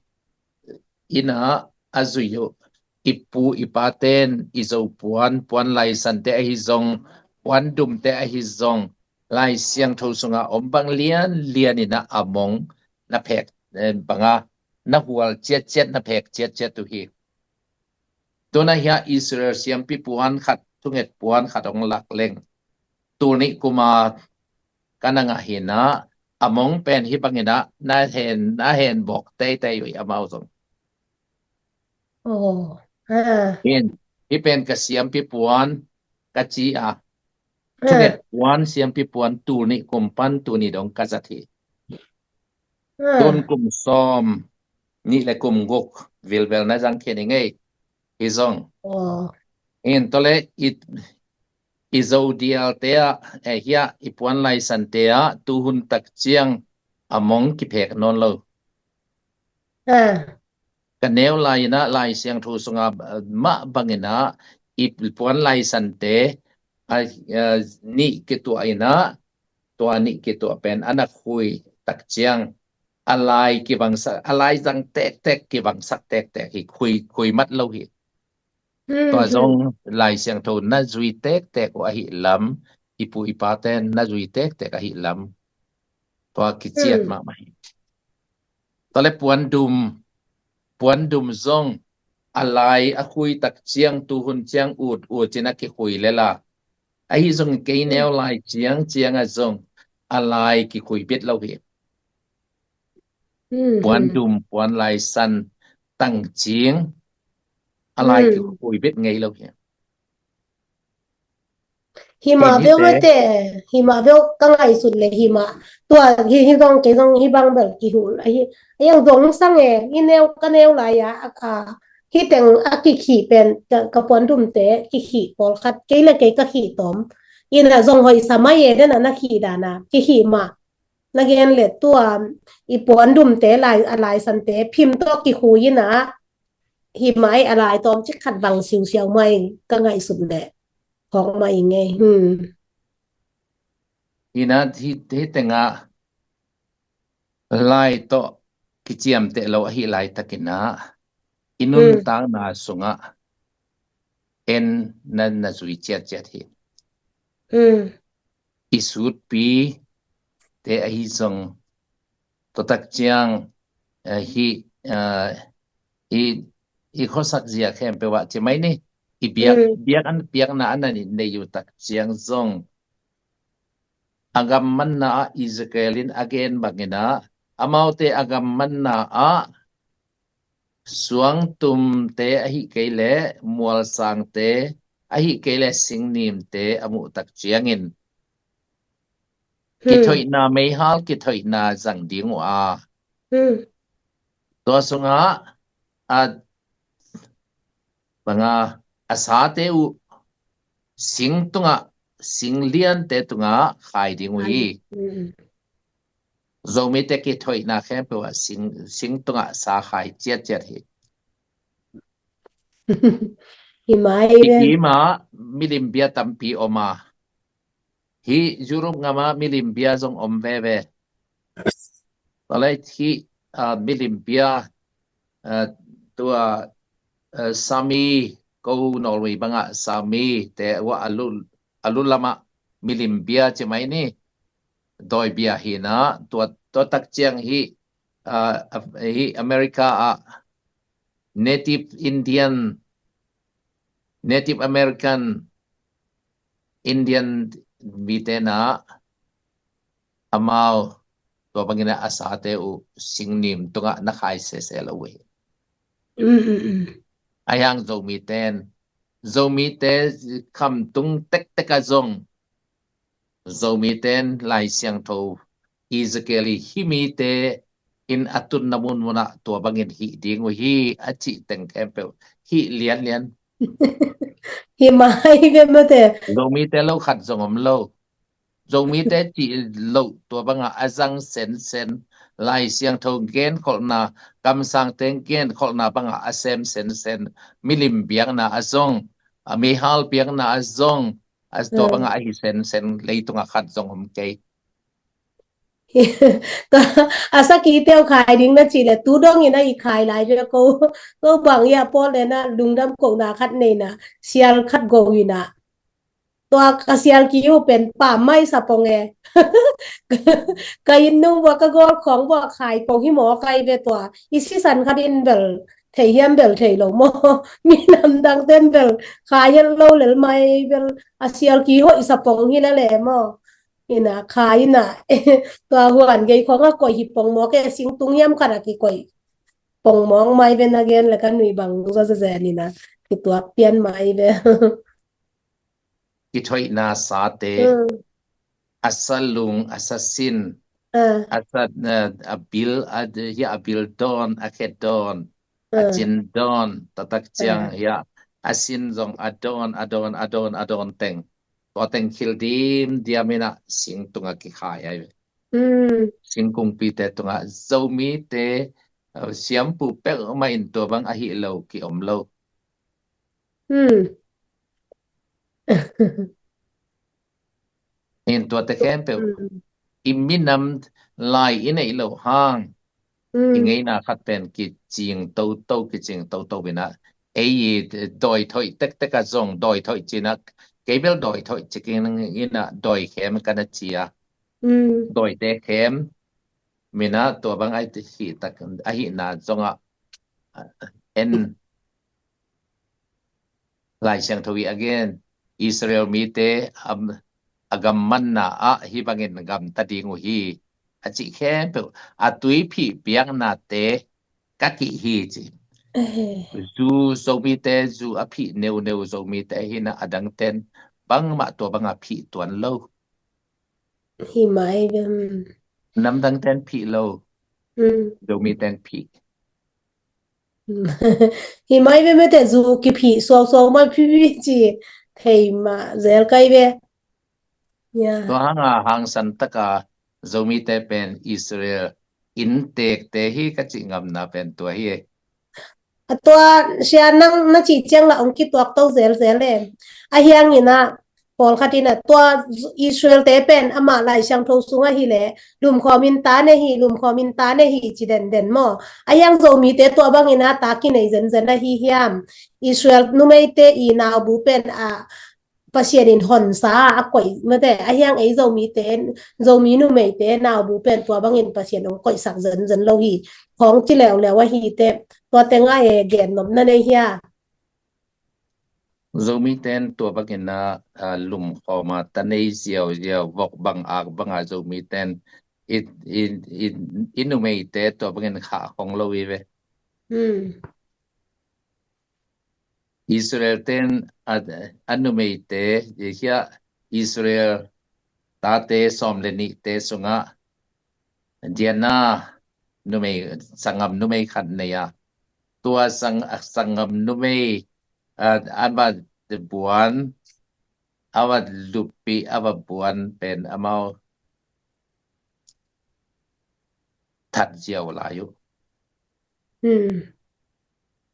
in ah a zui uh, i pu i paten i Zo puan, puan laisante ahi zong, puan dumte ahi zong, Lai Siangtho sungah om bang lianlian in ah a mong na phek, eh, banga na hual ciatciat, na phek ciatciat uh hi. Tuna hiah Israel siampi puan khat, thunget puan khat hong lak leng, tul nih kuma ka na ngah hi in ah, a mong pen hih bangin ah na hen, na hen bawk teitei uh hi amau zong. Oh, ah. In, hih pen ka siampi puan ka ci a. Ah. Thunget puan, siampi puan, tul nih kum pan tuni dong ka zat hi. Tun kum sawm nih le kum guk vilvel na zang khin i ngei. Hi zong. Aw. In tawh le i, i Zodialte ah, eh, hiah i puan laisante ah tuhun tak ciang a mong kiphek nawn lo. Ah. Ka neu lai inah Lai Siangtho sungah, eh, mah banginah i puan laisante a, eh, nih kituah inah tua nih kituah pen a na khui tak ciang a lai kivangsak, a lai zang tektek kivangsak tektek hi, khui, khui mat lo hi. Tua zong Lai Siangtho na zui tektek uh ahi lam, i pu i pate na zui tektek ahi lam, tua kiciat mahmah hi. Tua le puandum, puandum zong a lai a khui tak ciang tuhun ciang ut ut cin a kikhui lela. Ahi zong kei neu lai ciang ciang a zong a lai kikhui bit lo hi. Puandum, puan laisan tang cing a lai kikhui bit ngei lo hi. Himah veu mate, himah veu ka ngaihsut le himah. Tua hi, hi zong kei zong hi bang bel kihul ahi. A yang zong sang e, i neu ka neu lai a, a, hi teng a kikhih pen ka, ka puandumte kikhih pawlkhat kei le kei ka khih tawm. Ina zong hoih sa mai e, dena na khih dana kikhih mah. Na gen le tua i puandumte lai, a laisante phim tawh kikhui ina hi mai a lai tawm cik khat bang siusiau mai ka ngaihsut le hawk mai ngei. Ina hi, hi tenga lai tawh kiciamteh lo ahi laitakinah i nuntakna sungah en na, na zui ciatciat hi. I sutpi te ahi zong tua tak ciang, eh, hi, eh, i, i khuasak zia khempeuh ah ci mai ni, i biak, biak an, biakna an a nei uh tak ciang zong a gam manna ah Ezekiel in a gen banginah amaute a gam manna ah suangtumte ahi kei le mualsangte ahi kei le singnimte a muh tak ciangin kithoihna meihal kithoihna zang ding uh a, tua sungah a banga a sate uh sing tungah, sing liante tungah khai ding uh hi. Zomite kithoihna khempeuh ah sing, sing tungah sa khai ciatciat hi. Hi mai ve. Hi mah milim bia tampi om a, hi Europe ngam ah milim bia zong om veve. Tua lai hi, ah, milim bia, ah, tua, ah, Sami, ko Norway bangah Sami te uh a lu, a lu lamah milim bia ci mai ni. Dawi bia hi na, tua, tua tak ciang hi, ah, hi America ah Native Indian, Native American Indian mite na amau tua bangin a sate uh singnim tungah na khai sese lo uh hi. A hiang Zomite in, Zomite khamtung tektek a zong Zomite in Lai Siangtho Ezekiel hi, hih mite in a tunna munmunah tua bangin hih ding uh hi a cih teng khempeuh hih lianlian. Hi mai ve mate. Zomite lo khat zong om lo. Zomite cih loh tua bangah a zang sensen, Lai Siangtho genkholhna, kamsangte genkholhna bangah a sem sensen, milim biakna a zong, a mihal biakna a zong, a tua bangah a hi sensen leitungah khat zong om kei. A sakite uh khai ding na cih le tu dongin a i khai lai ve ko, ko bang i a pawt le na lungdam kohna khat nei na, sial khat go ina. Tua ka sial ki uh pen pam mai sa pong e. Ka inn nung bua ka gawl khawng bua khai pong hi maw kai ve tua. I sisan khat in bel thei hiam bel thei lo maw. Mi namdang ten bel khai hian lo lel mai bel a sial ki hoih sa pong hi la le maw. Ina khai ina tua huan gei khawng a koih hi pong maw ke singtung hiam khat a ki koih pong mawng mai ve na gen le ka nui bang zazazen ina ki tuak pian mai ve. Kithoihna sate, a salung, a sasin, A, a sat, a, a bil, a, hi a bil dawn, a khe dawn, a cin dawn, taktak ciang hi a, a sin zong a dawn, a dawn, a dawn, a dawn teng. Tua teng khil dim diam in a sing tungah kikhai ai ve. Singkungpite tungah Zomite, a, siampu peuhmah in tua bang ahi lo ki om lo. In tuate khempeuh i minam lai i neih loh hang i ngeina khat pen kicing toto, kicing toto in a, ei i dawi thoih tektek a zong dawi thoih cin a, kei bel dawi thoih cikin in a dawi khem ka na ci a. Dawite khem min a tua bang ahi tak, ahihna zong a, en Lai Siangtho i a gen, Israel mite a, a gam manna ah hih bangin gamta ding uh hi, a cih khempeuh a tuiphih piaknate ka kih hi ci. Zu Zomite, zu a phih neuneu Zomite hi na, a dangten bangmah tua banga phih tuan lo. Hi mai ve. Namdangten phih lo. Zomiten phih. Hi mai ve mete, zu kiphih suausuau mai phih ci thei mah zel kai ve. Tua hanga hangsan taka Zomite pen Israel inntekte hi ka cih ngamna pen tua hi. A tua sia nang na cih ciang la ong kituak to zelzel e. A hiangin a pawlkhat in a tua Israel te pen amah Lai Siangtho sungah hi le lumkhawm in ta ne hi, lumkhawm in ta ne hi ci denden maw. A hiang Zomite tua bangin a ta kinei zenzen ahi hiam? Israel numeite i naubu pen a Pasian in honsa a koih mate, a hiang ei Zomite, Zomi numeite naubu pen tua bangin Pasian ong koihsak zenzen lo hi. Khawng ci leuleu ahi te, tua tenga e gen nopna nei hia? Zomiten tua bangin a, a, lumkhawma ta nei ziauziau, vok bang ak banga Zomiten i, i, i, i numeite tua bangin khah khong lo i ve. Israel ten a, a numeite, hia Israel tate sawm le nihte sungah Diana numei, sanggam numei khat nei a, tua sang, sanggam numei, a, a va buan, a va luppih, a va buan pen amau that ziau lai uh.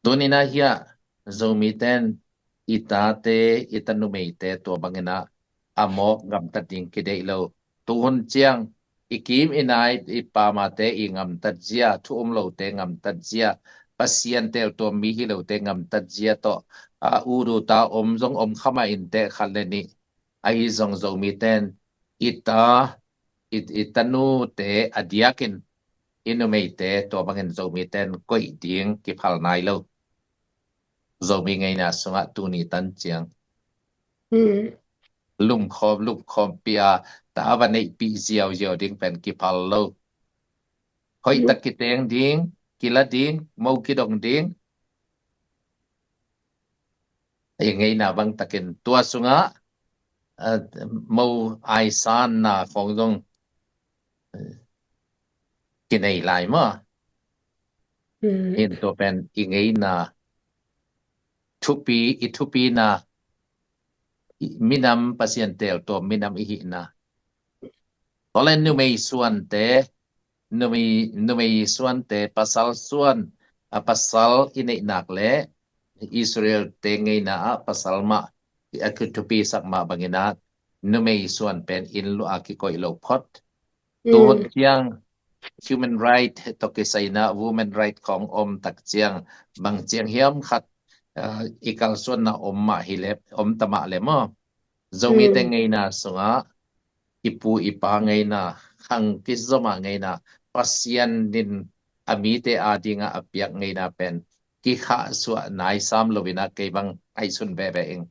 Tunin a hia Zomiten i tate, i ta numeite tua bangin a, a mawk gamtat ding kideih lo. Tuhun ciang i kim i nai i pamate i ngamtat zia, thu um lote ngamtat zia, Pasian teltuam mi hi lote ngamtat zia tawh a, uduta om zong om khama inte khat le nih. Ahi zong Zomiten i ta, i, i tanute a diakin i numeite tua bangin Zomiten koih ding kiphal nai lo. Zomi ngeina sungah tuni tan ciang lumkhawm, lumkhawm pia ta a va neihpih ziauziau ding pen kiphal lo. Hoihtak kiteng ding, kila ding, mo kidong ding. I ngeina bangtakin tua sungah, a, mo aisanna khong zong, a, kinei lai maw. In tua pen i ngeina thupi, i thupina, i minam Pasian teltuam minam i hihna. Tua le numei suante, numei, numei suante, pasal suan, a, pasal i neihnak le Israel te ngeina ah pasal mah a kithupisak mah bangin a numei suan pen inn luah a kikoih lo phot. Tuhun ciang human right tawh kisaina women right khong om tak ciang bang ciang hiam khat, a, i kalsuanna om mah hi le, om ta mah le maw. Zomite ngeina sungah i pu i pa ngeina, khang kizoma ngeina, Pasian in a mite adinga a piak ngeina pen kikhahsuah naisam loin a kei bang aihsun veve ing.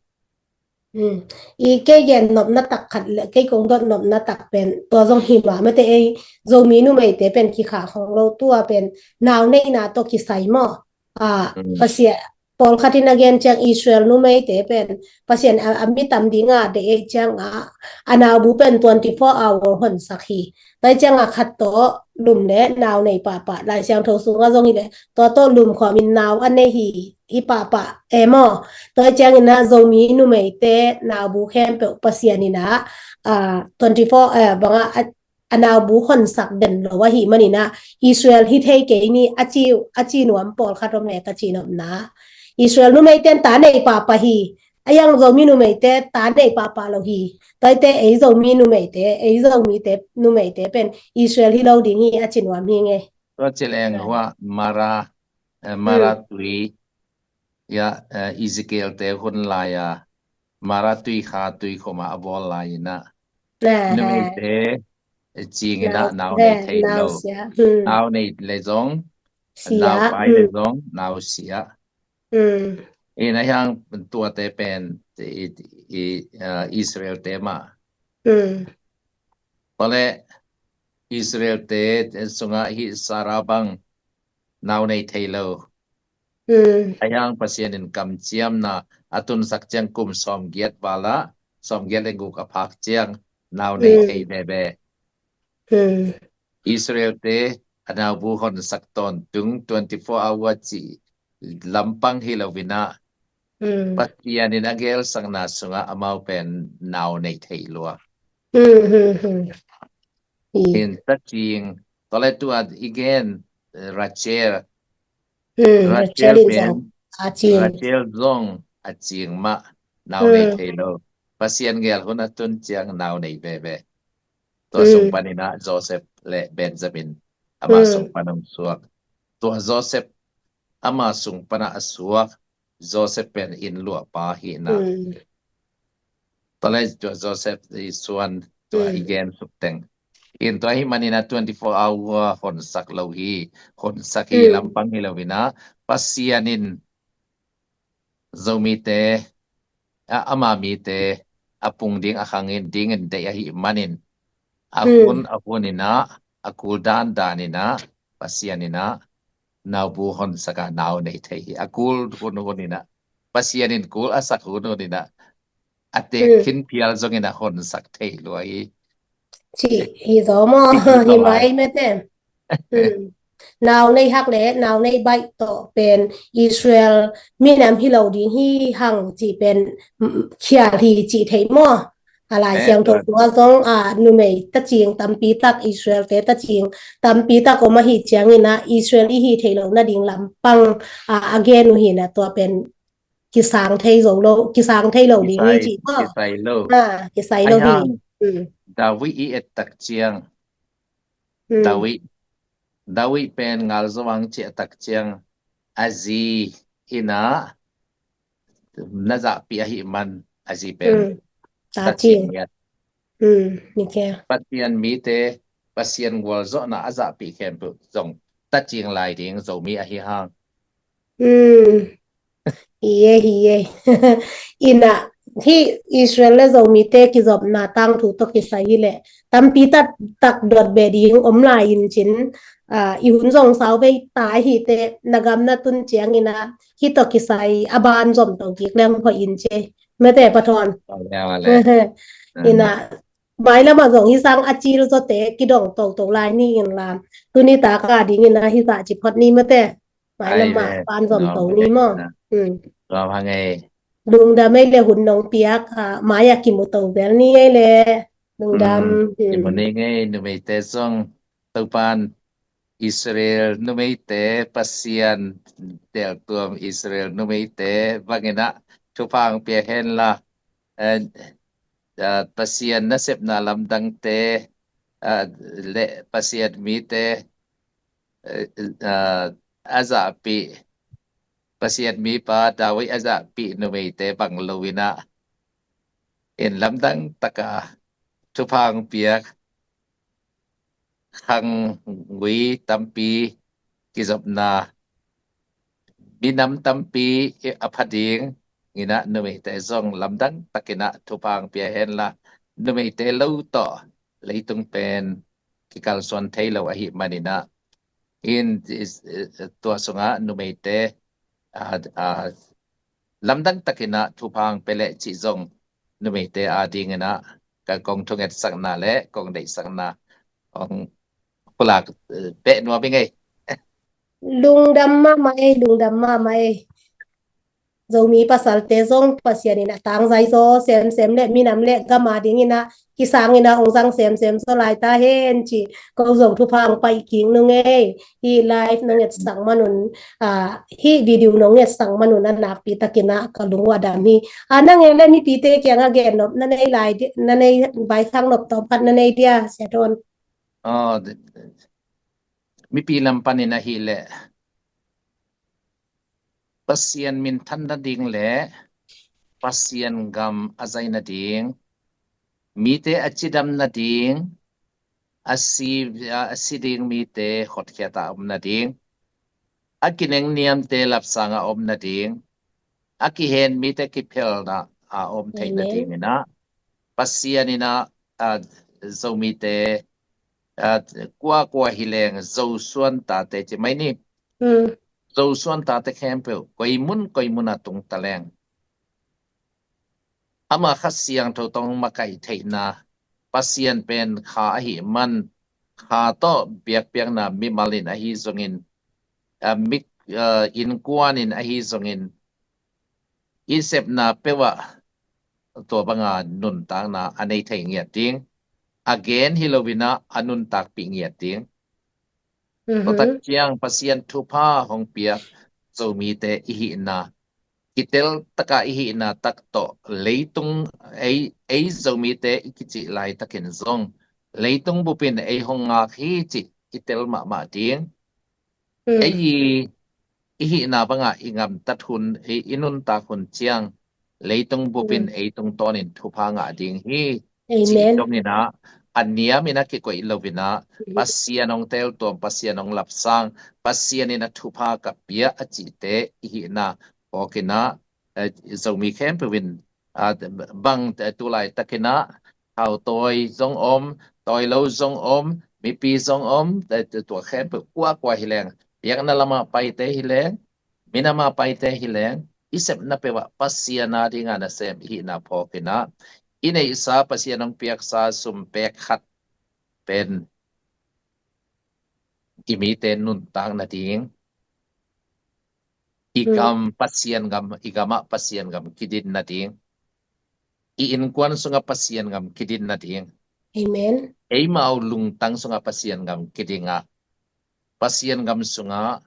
I kei gen nopna tak khat le kei kong dot nopna tak pen tua zong hi mah mate, ei Zomi numeite pen kikhah khong lo, tua pen nau neihna tawh kisai maw. A, Pasian pawlkhat in a gen ciang Israel numeite pen Pasian a, a mi tam ding a deih ahih ciang a, a naubu pen twenty-four hour honsak hi. Tua ciang a khat tawh lum le nau nei pahpah, Lai Siangtho sungah zong hi le tua tawh lum khawm in nau a nei hi, hi pahpah e maw. Tua ciang in a Zomi numeite naubu khempeuh Pasian in a, a, twenty-four, eh, bang a, a a naubu honsak den lo ahih manin a Israel hi thei kei ni a ci, a ci nuam pawlkhat om e ka ci nopna. Israel numeite in ta nei pahpah hi. A yang Zomi numeite ta nei pahpah lo hi. Tua ahih teh ei Zomi numeite, ei Zomite numeite pen Israel hi lo ding hi a ci nuam hi ing e. Tua ci leng hua Mara, eh, Mara tui, ya, eh, Ezekiel te hun lai a Mara tui kha tui khum a a bawl lai in a, numeite cing in a nau nei thei lo. Nau nei le zong, nau pai le zong nau sia. In a hiang tuate pen i, i, ah, Israel te mah. Tua le Israel te sungah hi Sarah bang nau nei thei lo. A hiang Pasian in kamciamna a tunsak ciang kum sawmgiat val ah, sawmgiat le guk a phak ciang nau nei thei veve. Israel te a naubu honsak tawntung twenty-four hour cih lampang hi lo in a, Pasian in a gelsakna sungah amau pen nau nei thei lua. In ta cing, tua le tua i gen, eh, Rachel. Rachel pen, Rachel zong a cing mah nau nei thei lo. Pasian gel hun a tun ciang nau nei veve. Tua sung panin a Joseph le Benjamin ama sung pan hong suak. Tua Joseph ama sung pan a suak Joseph pen inn luahpa hi na. Tua le tua Joseph i suan tua i gen suk teng. In tua ahih manin a twenty-four hour honsak lo hi, honsak hi lampang hi lo in a, Pasian in Zomite, a, ama mite a pung ding a khang in ding in deih ahih manin a hun a hun in a, a kul dan dan in a, Pasian in a naubu honsak a nau nei thei hi. A kul hun hun in a, Pasian in kul a sak hun hun in a, a tek khin phial zong in a honsak thei lua hi. Ci hi zaw maw? Hi mai mete. Nau nei hak le nau nei baih tawh pen Israel minam hi lo ding hi hang ci pen khial hi ci thei maw? A Lai Siangtho tua zong a numei tacing tampi tak, Israel te tacing tampi tak om ahih ciangin a Israel i hi thei lo nading lampang a, a gen uh hi na, tua pen kisang thei zo lo, kisang thei lo ding hi ci maw? Kisai lo. Kisai lo hi. David i et tak ciang, David, David pen ngal zo ang ci a tak ciang a zi in a na zahpih ahih man a zi pen tacing ngiat. Pasian mite, Pasian gualzawhna a zahpih khempeuh zong tacing lai ding Zomi ahi hang. Hi e, hi e. Ina hi Israel le Zomite kizopna tangthu tawh kisai hi leh tampi tak dot beh ding om lai in cin, i hun zong sau vei ta hi teh na gam na tun ciang ina hi tawh kisai a ban zom to kik leng hoih in ci. Mete pathawn. Ina mailam a zong hi sang a cil zawte kidong toto lai ni in lam. Tuni taka ding ina hi zah ci phot ni mete. Mailam a ban zom to ni maw? Lungdam ei le hun nong piak a mai a kimu to zel ni ei le. Lungdam. Kimu ni ngei numeite zong Topan Israel numeite Pasian teltuam Israel numeite bangin a thupha pia hen la, Pasian nasepna lamdangte le Pasian mite a zahpih, Pasian mipa David a zahpih numeite bang lo ina in lamdang taka thupha piak khangui tampi kizopna minam tampi a pha ding ina numeite zong lamdang takin a thupha pia hen la, numeite lo tawh leitung pen kikalsuan thei lo ahih manin a in tua sungah numeite a, a, lamdang takin ah thupha hong pia leh cih zong numeite adingin ah ka kong thungetsakna le kong deihsakna hong pulak, eh, beh nuam ing ei. Lungdam mahmah ei, lungdam mahmah ei. Zomi pasalte zong Pasian in a tangzai zaw semsem le minam le gam adingin ah kisangin ah hong zang semsem zaw lai ta hen ci. Ko zong thupha hong pai kik nung ei. Hih live nong etsak manun, ah, hih video nong etsak manun a nakpi takin ah ka lung uh a dam hi. Ah, nang en le mipite kiangah gen nop na nei lai di, na nei vaikhak nop tawm khat na nei dia, Sia Don? Oh, mipi lam panin ahih leh Pasian minthan nading le Pasian gam a zai nading, mite a cidam nading, a si, a si ding mite hotkhiat a om nading, a kinengniamte lapsang a om nading, a kihen mite kiphelna a om theih nadingin ah Pasian in ah, a, Zomite, a, kuakua hi leng Zosuan tate ci mai ni. Zosuan tate khempeuh koimun koimun a tung ta leng ama Kha Siangtho tawh makaih theihna, Pasian pen kha ahih man, kha tawh biakpiakna mimal in ahi zongin, a, mik, a, innkuan in ahi zongin, i sepna peuh ah tua banga nuntakna a nei thei ngiat ding, a gen hi loin ah a nuntakpih ngiat ding. Tua tak ciang Pasian thupha hong piak Zomite i hihna, kitel taka i hihna tak tawh leitung, ei, ei Zomite i kicih laitakin zong leitung bupin ei hong ngak hi cih i tel mahmah ding. Ei i, i hihna bangah i gamtat hun, ei i nuntak hun ciang leitung bupin ei tungtawnin thupha ngah ding hi. Cih dongin ah a niamin a kikoih loin ah Pasian hong teltuam, Pasian hong lapsang, Pasian in a thupha ka pia a cihte i hihna phawkin ah, eh, Zomi khempeuh in, ah, bang, eh, tulaitakin ah thau tawi zong om, tawi lo zong om, mipi zong om, eh, tua khempeuh kuakua hi leng, biakna lamah paite hi leng, minamah paite hi leng, i sepna peuh ah Pasian adinga nasem i hihna phawkin ah i neihsa, Pasian hong piaksa sum pek khat pen i mite nuntak nading, i gam Pasian gam, i gamah Pasian gam kidin nading, i innkuan sungah Pasian gam kidin nading. Amen. Eimau lungtang sungah Pasian gam kiding ah, Pasian gam sungah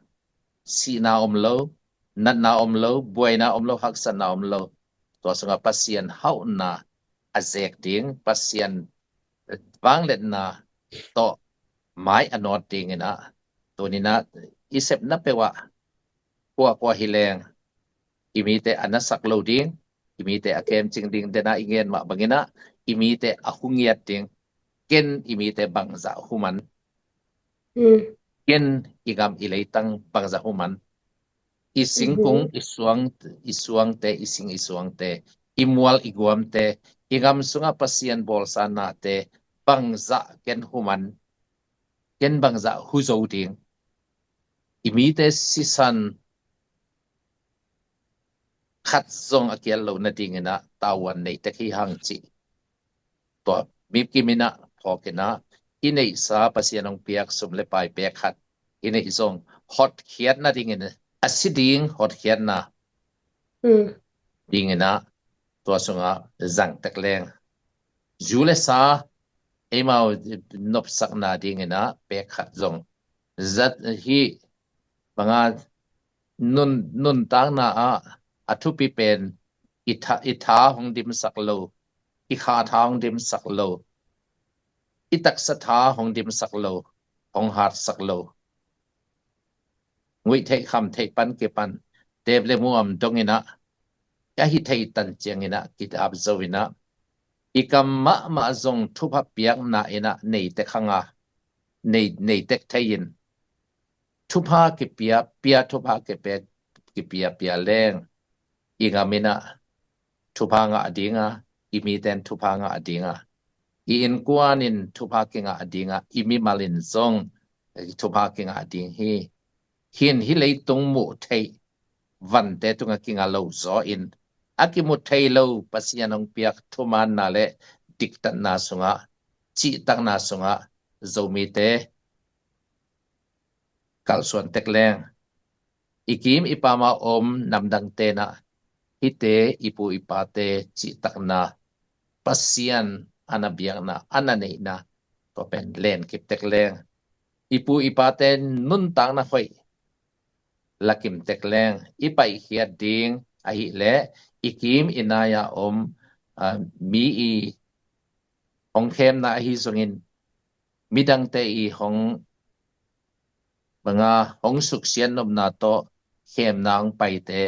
sihna om lo, natna om lo, buaina om lo, haksatna om lo. Tua sungah Pasian hauhna a zek ding, Pasian vangliatna tawh mai a nawt dingin ah, tunin ah i sepna peuh ah kuakua hi leng i mite a nasak lo ding, i mite a kemcing ding, dena i ngen mah bangin ah i mite a hu ngiat ding. Ken i mite bangzah hu man? Ken i gam i leitang bangzah hu man? I singkung, i suang, i suangte, i sing i suangte, i mual i guamte, i gam sungah Pasian bawlsa nate bangzah ken hu man? Ken bangzah hu zo ding? I mite sisan khat zong a kial lo nadingin ah tavuan nei tek hi hang cih. Tua mikim in ah phawkin ah i neihsa Pasian hong piak sum le pai pek khat i neih zong hotkhiat nadingin, a si ding hotkhiatna dingin ah tua sungah zang tek leng, zu le sa eimau nopsakna dingin ah pek khat zong zat hi. Banga nun, nuntakna ah a thupi pen i tha, i tha hong dimsak lo, i kha tha hong dimsak lo, i taksa tha hong dimsak lo, hong hatsak lo. Nguih theih kham theih pan kipan, tep le muam dongin ah, a hi thei tan ciangin ah kidap zo in ah, i kam mahmah zong thupha piakna in ah nei tek hang a, nei, nei tek thei in, thupha kipia pia, thupha kipia, kipia pia leng i gam in ah thupha ngah ding a, i miten thupha ngah ding a, i innkuan in thupha kingah ding a, i mimal in zong thupha kingah ding hi. Hin hih leitung muh theih vante tungah kinga lo zaw in, a kimu thei lo Pasian hong piak thumaanna le diktatna sungah, cihtakna sungah Zomite kalsuan tek leng, i kim i pama om namdangte nah hihte i pu i pate cihtakna Pasian a na biakna, a na neihna, tua pen lenkip tek leng, i pu i pate nuntakna hoih lakim tek leng, i paihkhiat ding ahih leh i kim i nai-a om, aa, mi i hong khemna ahi zongin, midangte i hong banga hong suksiat nopna tawh khemna hong paite,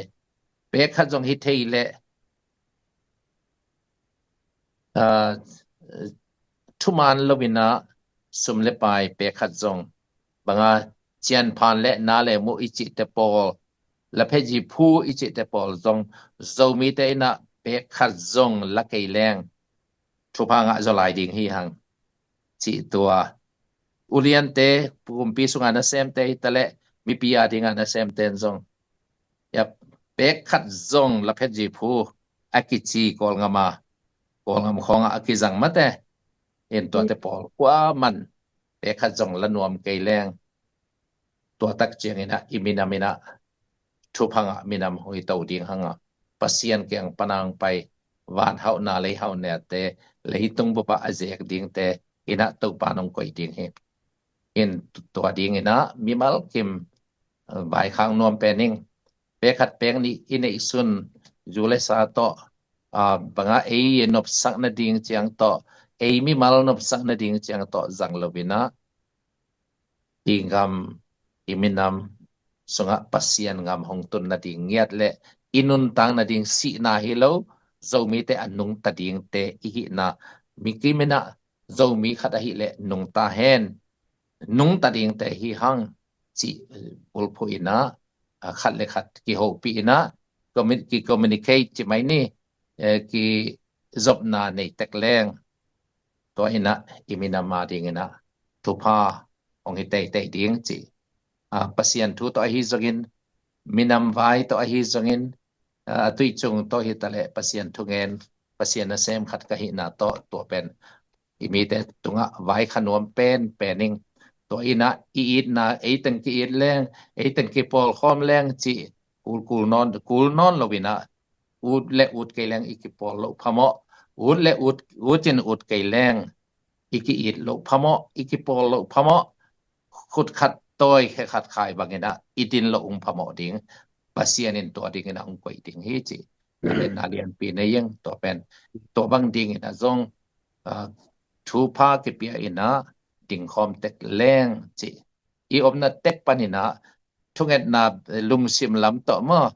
pek khat zong hi thei leh, aa, thumaan lo-in ah sum le pai pek khat zong, banga cianphan le na le mu i cihte pawl, lapheji phu i cihte pawl zong, Zomite in ah pek khat zong la kei leng thupha ngah zaw lai ding hi hang, cih tua. Uliante, pumpi sungah nasemte hi taleh, mipi a dingah nasemte in zong, ya, pek khat zong lapheji phu a kici Kawlgam a, Kawlgam khawngah a kizang mate in tuate pawl kuaman pek khat zong la nuam kei leng, tua tak ciangin ah i minam in ah thupha ngah minam hong hi to ding hang a, Pasian kiang pan a hong pai, van hauhna lei hauhnate, leitung bupah a zek dingte in ah Topa in hong koih ding hi. In tua dingin ah mimal kim, aa, vaikhak nuam pen ing. Pek khat pek nih i neihsun, zu le sa tawh, aa, banga ei nopsak nading ciang tawh, ei mimal nopsak nading ciang tawh zang lo-in ah, i gam, i minam sungah Pasian gam hong tun nading ngiat le i nuntak nading sihna hi lo, Zomite a nungta dingte i hihna, mi kim in ah Zomi khat ahih leh nungta hen, nungta dingte hi hang, cih, aa, bulphuh in ah, aa, khat le khat kihopih in ah, commu-, ki-communicate ci mai ni, ee, kizopna nei tek leng, tua in ah i minam a dingin ah thupha hong hi teitei ding cih, aa, Pasian thu tawh ahi zongin, minam vai tawh ahi zongin, aa, a tuicung tawh hi taleh Pasian thungen, Pasian nasem khat ka hihna tawh tua pen i mite tungah vaikhak nuam pen pen ing. Tua in ah i itna, ei teng ki-it leng, ei teng kipawlkhawm leng cih kul, kul nawn, kul nawn lo-in ah, ut le ut kei leng i kipawl loh phamawh, ut le ut, ut in ut kei leng i ki-it loh phamawh, i kipawl loh phamawh, khut khat tawi khe khat khai bangin ah i din loh ung phamawh ding, Pasian in tua dingin ah hong koih ding hi cih. Amen. A lianpi nei ing, tua pen, tua bang dingin ah zong, aa, thupha kipia in ah dingkhawm tek leng cih. I omna tek panin ah thungetna, ee, lungsim lam tawh maw,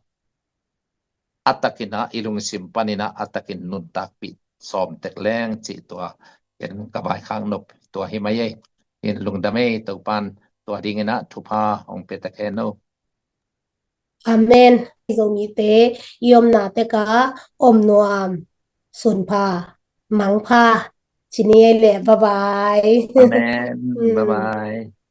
a takin ah, i lungsim panin ah a takin nuntakpih sawm tek leng cih tua. Ken ka vaikhak nop tua hi mai ei. In lungdam ei, Topa in tua dingin ah thupha hong pia tek hen o. Amen. Zomite i omna tekah om nuam, sunpha, mangpha ci ni ei leh, bye bye. Amen. Mm. Bye bye.